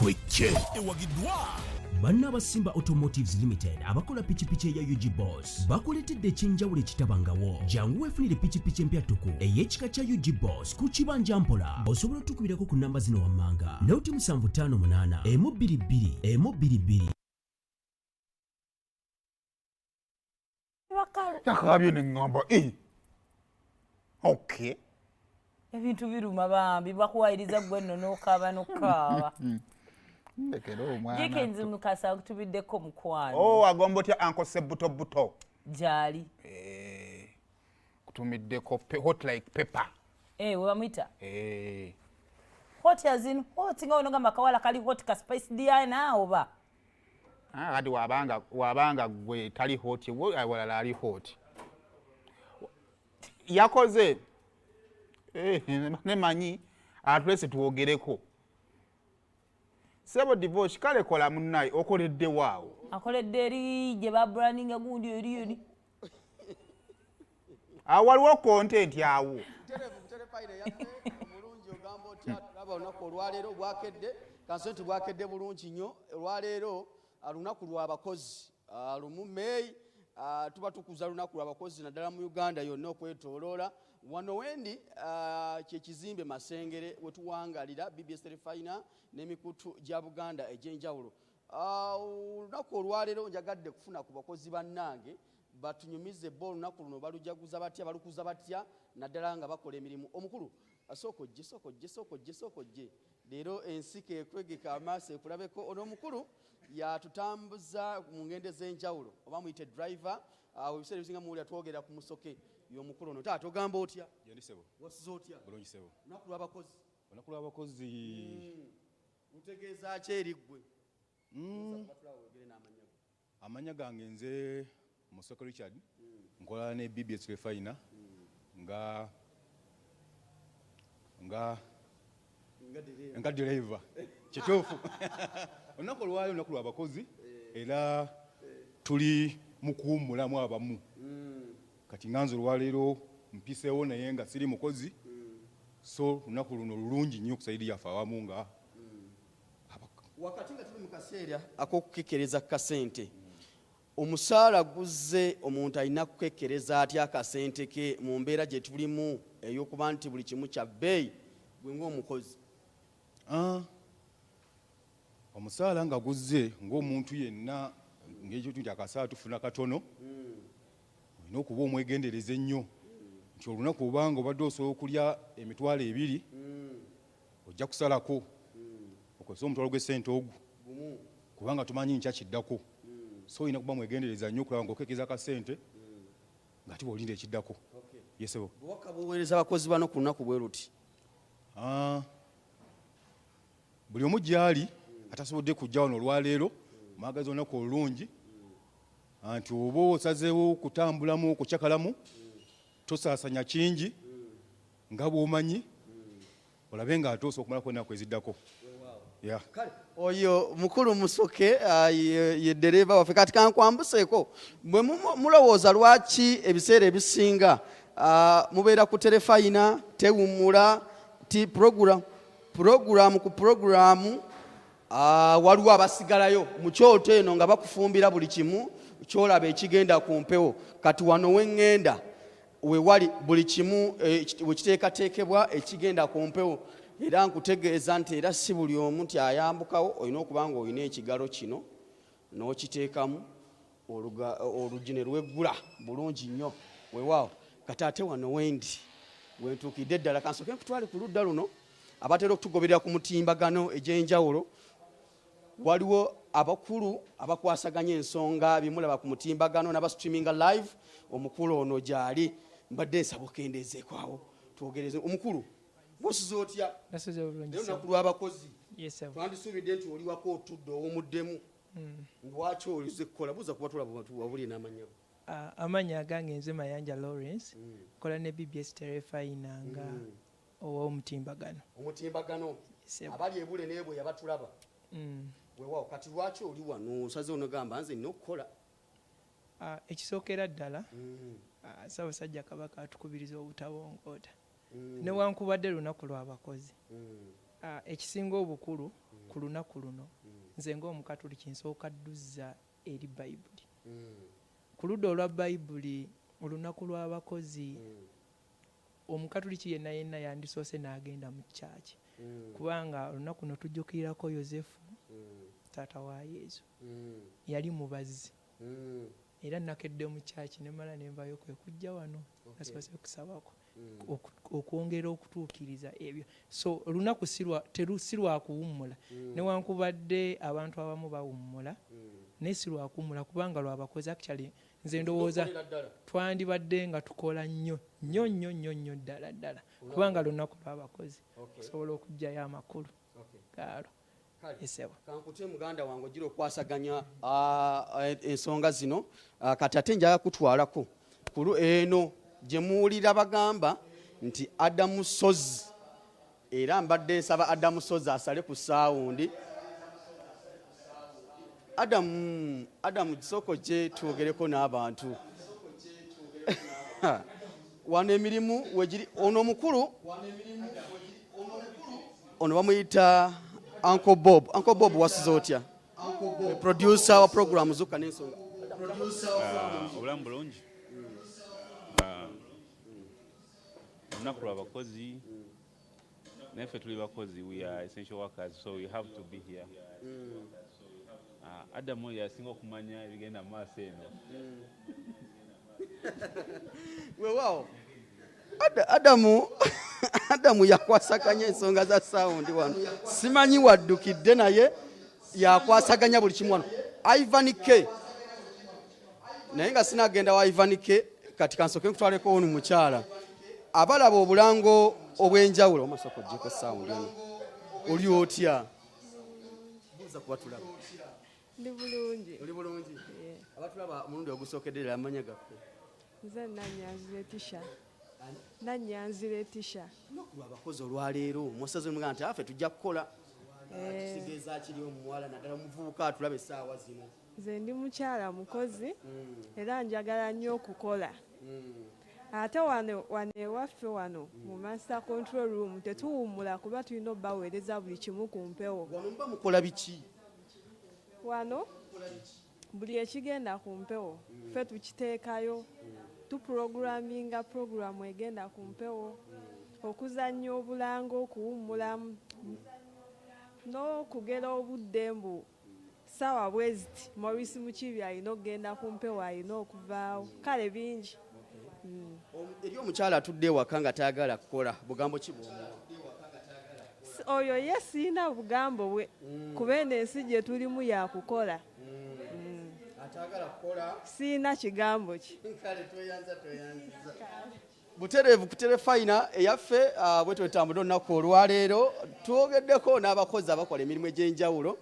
Kwekye ewagiddwa Banna abasimba Automotives Limited abakola pikipiki eya UG Boss bakuleetedde ekyenjawulo ekitabangawo. Jangu weefunire pikipiki empya ttuku ey'ekika kya UG Boss ku kibanja mpola. Osobola otukubirako ku namba zino wammanga: noti 758 emu 22 emu 22. Bakalu. Yakaabye ne ŋŋamba, "Eh, okay." Ebintu biruma bambi, bakuwayiriza gwe nno n'okaaba n'okaaba. Ndekera omwana. Jekens Mukasa akutubiddeko, mukwano. Oh, agomba otya anko sebutobuto? Gyali. Eh, kutumiddeko hot like pepper. Eh, we bamuyita Eh, hot as in hot, nga onogamba akawala kali hot ka Spice Diana oba? Ah, kati wabanga gwe tali hot, we walala ali hot. Yakoze, eh, nemanyi atulese twogereko. Sebo divorce, kale kola munnaye okoledde waawo. Akoledde eri gye babrandinga gundi eri eri. Awo waliwo content awo. Butereevu buterefayire yaffe omulungi, ogamba otya? Tulaba olunaku olwaleero bwakedde, kanso nti bwakedde bulungi nnyo. Olwaleero lunaku lw'abakozi, 1 Meeyi, tuba tukuza lunaku lw'abakozi naddala mu Uganda yonna okwetooloola. Wano wendi kyekizimbe Masengere wetuwangalira BBS Terefayina n'emikutu gya Buganda egy'enjawulo. Olunaku olwaleero njagadde kufuna ku bakozi bannange batunyumize bo olunaku luno balujaguza batya, balukuza batya, naddala nga bakola emirimu. Omukulu, sooka ojje, sooka ojje, sooka ojje, sooka ojje. Leero ensika ekwegeka amaaso ekulabeko. Ono omukulu yatutambuza mu ngendo ez'enjawulo, oba muyite driver. Awo ebiseera ebisinga muwulira twogera ku Musoke, y'omukulu ono. Taata, ogamba otya? Gyendi sebo. Wasuze otya? Bulungi sebo. Lunaku lw'abakozi. Olunaku lw'abakozi. Lutegeeza ki eri ggwe? Oyogere n'amannya go. Amannya gange nze Musoke Richard, nkola ne BBS Refina nga nga dereva. Nga dereva. Kituufu, olunaku olwali olunaku lw'abakozi, era tuli mu kuwummulamu abamu. Kati nga nze olwaleero mpiseewo naye nga siri mukozi, so olunaku luno lulungi nnyo ku side yaffe awamu nga Wakati nga tuli mu kaseera ak'okukekereza kasente, omusaala guzze, omuntu alina kukekereza atya akasente ke mu mbeera gye tulimu ey'okuba nti buli kimu kya bbeeyi, gwe ng'omukozi? Ah, omusaala nga guzze, ng'omuntu yenna, ng'ekyo nti akasaala tufuna katono, olina okuba omwegendereza ennyo nti olunaku obanga obadde osobola okulya 20,000, ojja kusalako okozese omutwalo gw'essente ogwo, kubanga tumanyi nkya kiddako. So olina kuba mwegendereza nnyo okulaba ng'okekeza akasente nga tiba olinda ekiddako. Yes sebo. Bwewaka buweereza abakozi bano ku lunaku bwe luti? Ah, buli omu gyali atasobodde kujja wano olwaleero, mwagaza olunaku olulungi, nti oba osazeewo okutambulamu okucakalamu, tosaasanya kingi nga bw'omanyi, olabe nga ate osobola okumalako ennaku eziddako. Yeah. Kale oyo mukulu Musoke, ye ddereeva waffe. Kati kankwambuseeko, bwe mulowooza lwaki ebiseera ebisinga mubeera ku terefayina tewummula ti program program ku programu, waliwo abasigalayo mu kyoto eno nga bakufumbira buli kimu kyolaba ekigenda ku mpewo. Kati wano weŋŋenda wewali buli kimu wekiteekateekebwa ekigenda ku mpewo, era nkutegeeza nti era si buli omu nti ayambukawo. Olina okuba nga olina ekigalo kino n'okiteekamu oluggi ne lweggula bulungi nnyo. Weewaawo. Kati ate wano wendi wentuukidde ddala, kansooke nkutwale ku ludda luno. Abatera okutugoberera ku mutimbagano egy'enjawulo, waliwo abakulu abakwasaganya ensonga bimulaba ku mutimbagano n'abastreaminga live. Omukulu ono gyali, mbadde nsaba okendeezeeko awo twogereze. Omukulu, bw'osuze otya? Nasuze bulungi. Leero lunaku lw'abakozi. Yes, sir. Twandisuubidde nti oli wako otudde owumuddemu. Lwaki olize kukola? Buuza kuba tulaba wabuli n'amannya go. Ah, amannya agange nze Mayanja Lawrence, nkola ne BBS Terefayina nga ow'omutimbagano. Omutimbagano. Sebo. Abali ebule n'ebwe yabatulaba. Weewaawo. Kati lwaki oli wano osaze onogamba nze nina okukola? Ah, ekisookera ddala, Ssaabasajja Kabaka atukubiriza obutabongoota newankubadde lunaku lw'abakozi. Ah, ekisinga obukulu ku lunaku luno nze ng'omukatuliki nsooka dduzza eri Bayibuli. Ku ludda olwa Bayibuli, olunaku lw'abakozi, Omukatuliki yenna yenna yandisoose n'agenda mu kyaki, kubanga olunaku luno tujjukirirako Yozefu, taata wa Yezu. Yali mubazzi. Era nakedde mu kyaki ne mmala ne nvaayo kwe kujja wano. Nasoose kusabako okwongera okutuukiriza ebyo. So olunaku si lwa, teru, si lwa kuwummula. Newankubadde abantu abamu bawummula, naye si lwa kuwummula kubanga lwa bakozi. Actually nze ndowooza twandibadde nga tukola nnyo nnyo nnyo nnyo nnyo ddala ddala, kubanga lunaku lw'abakozi okusobola okuggyayo amakulu gaalwo. Esebo. Kankutye muganda wange ogira okwasaganya ensonga zino. Kati ate njagala kutwalako kulu eno gye muwulira bagamba nti Adamu Sozi, era mbadde nsaba Adamu Sozi asale ku saawundi. Adamu, Adamu soko gye twogereko n'abantu wano emirimu wegiri. Ono omukulu ono bamuyita Uncle Bob. Uncle Bob, wasize otya? Producer wa program Zuukuka n'Ensonga. Obulamu bulungi. Olunaku lw'abakozi, naye ffe tuli bakozi, we are essential workers, so we have to be here. Adamu oyo yasinga okumanya ebigenda mu maaso eno. Weewaawo Adamu, Adamu yakwasaganya ensonga za sound wano, simanyi waddukidde, naye yakwasaganya buli kimu wano. Ivan K, naye nga sinagenda wa Ivan K, kati kansooke nkutwaleko ono mukyala abalaba obulango obw'enjawulo. Omasooka oggyeko sound eno. Oli otya? Buuza kuba tulaba. Ndi bulungi. Oli bulungi? Abatulaba omulundi ogusookedde ddala, amanya gaffe? Nze Nanyanzi Letisha. Nanyanzi Letisha. Lunaku lwabakozi olwaleero, musaze mugaa nti affe tujja kukola. Kitegeeza kiri omuwala naddala omuvubuka atulaba essaawa zino? Nze ndi mukyala mukozi era njagala nnyo okukola. Ate wano wano ewaffe wano mu master control room tetuwummula kuba tulina obbaweereza buli kimu ku mpewo. Wano muba mukola biki? Wano buli ekigenda ku mpewo ffe tukiteekayo, tuprogramminga programu egenda ku mpewo, okuzannya obulango, okuwummulamu n'okugera obudde mbu ssaawa bwe ziti Maurice Mukiibi alina okugenda ku mpewo, alina okuvaawo, kale bingi. Eri omukyala atudde ewaka nga tayagala kukola, bugambo ki bw'omuwa? Oyo ye siina bugambo bwe, kuba eno ensi gye tulimu yakukola. Atayagala kukola? Siina kigambo ki. Kale, tweyanza, tweyanziza. Butereevu ku Terefayina eyaffe, bwe twetambudde olunaku olwaleero, twogeddeko n'abakozi abakola emirimu egy'enjawulo.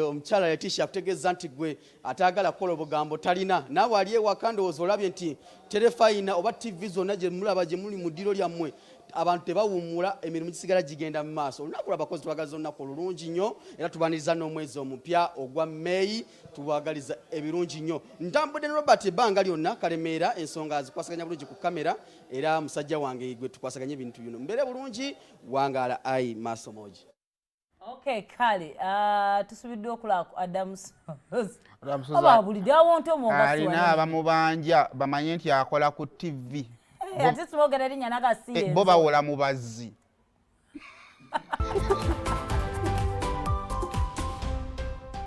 Omukyala Letisha akutegeeza nti gwe atayagala kukola obugambo talina. Naawe ali ewaka, ndowooza olabye nti Terefayina oba TV zonna gye mulaba gye muli mu ddiro lyammwe, abantu tebawummula, emirimu gisigala gigenda mu maaso. Olunaku lw'abakozi, twagaza olunaku olulungi nnyo era tubaniriza n'omwezi omupya ogwa Meeyi, tubwagaliza ebirungi nnyo. Ntambudde ne Robert ebbanga lyonna Kalemeera, ensonga azikwasaganya bulungi ku kamera, era musajja wange gwe tukwasaganya ebintu bino. Mbeere bulungi, wangaala ai maaso mogi. Okay, kale tusubiddwa okulaba ku Adam Sozi. Adam Sozi Oba bulidde awo nti omwo nga alina siwanene. Abamubanja bamanye nti akola ku TV. Ate simwogera erinnya nagasiye. Bo bawola mubazzi.